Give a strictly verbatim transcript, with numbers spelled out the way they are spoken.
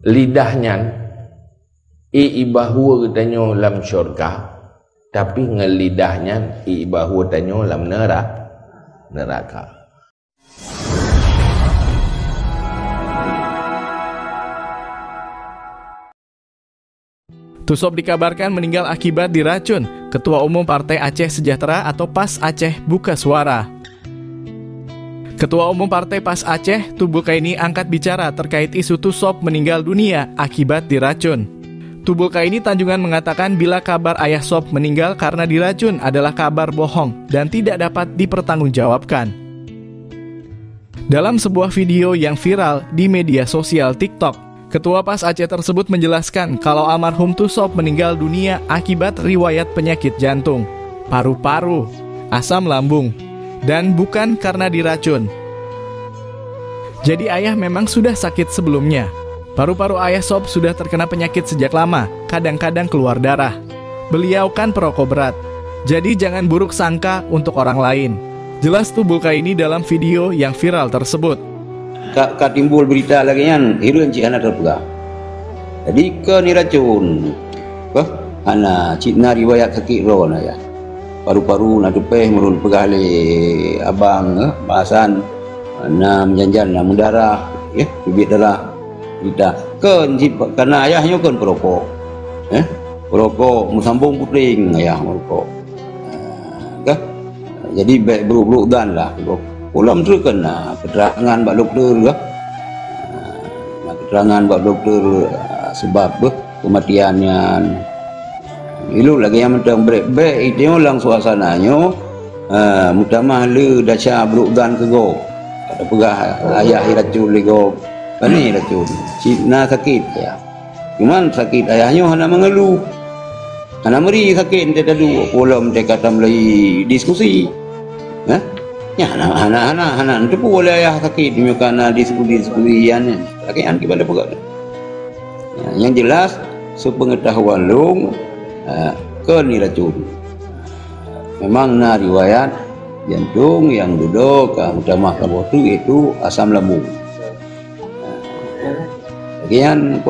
Lidah nyan ié bahue geutanyoe lam syurga, tapi ngon lidah nyan ié bahue tanyoe lam neura-, neuraka. Tusop dikabarkan meninggal akibat diracun. Ketua Umum Partai Aceh Sejahtera atau pas Aceh buka suara. Ketua Umum Partai pas Aceh, Tubul Kaini angkat bicara terkait isu Tusop meninggal dunia akibat diracun. Tubul Kaini Tanjungan mengatakan bila kabar ayah Sop meninggal karena diracun adalah kabar bohong dan tidak dapat dipertanggungjawabkan. Dalam sebuah video yang viral di media sosial TikTok, Ketua pas Aceh tersebut menjelaskan kalau almarhum Tusop meninggal dunia akibat riwayat penyakit jantung, paru-paru, asam lambung, dan bukan karena diracun. Jadi ayah memang sudah sakit sebelumnya. Paru-paru ayah Sop sudah terkena penyakit sejak lama, kadang-kadang keluar darah. Beliau kan perokok berat. Jadi jangan buruk sangka untuk orang lain. Jelas Tubul Kaini dalam video yang viral tersebut. Ka, ka timbul berita lagée nyan, hireuen cit hana teupeugah. Jadi keu ni racun, beh, hana cit na riwayat sakit droe na ya. Paru-paru na teupeh meurun peugah lé abang, eh, bahasan na meujanjan na meudarah, ya, teubiet darah. Berita keu cit karena ayah nyoe kan perokok. Eh, perokok meusambong puting ayah meurokok. Ah, kah? Jadi bék brok-brok dan lah. Ulôn treuk kan na keterangan bak doktor kah? Ah, na keterangan bak doktor, ah, sebab beh kematian nyan. Ilôn lagée nyang mantong brek-brek itu lam suasana nyoe, ah, meutamah le desya brok dan keu gob. Ka teupeugah ayah racun lé gob. Pane racun? Cit na sakét ya. Cuman sakét ayah nyoe hana meungeuluh. Hana meuri sakét nte taduek, ulôn nte ka tamulai diskusi. Hah? Nyan hana, hana, hana, hana teupeue lé ayah sakét meunyoe ka na diskusi-diskusi nyan. Sakét nyan kiban peugah. Nyan, nyang jelas, sepeungetahuan lôn, eh, keu ni racun. Memang na riwayat jantung nyang dudoe ka meutamah saboh teuk, yaitu asam lambung. Lagée nyan,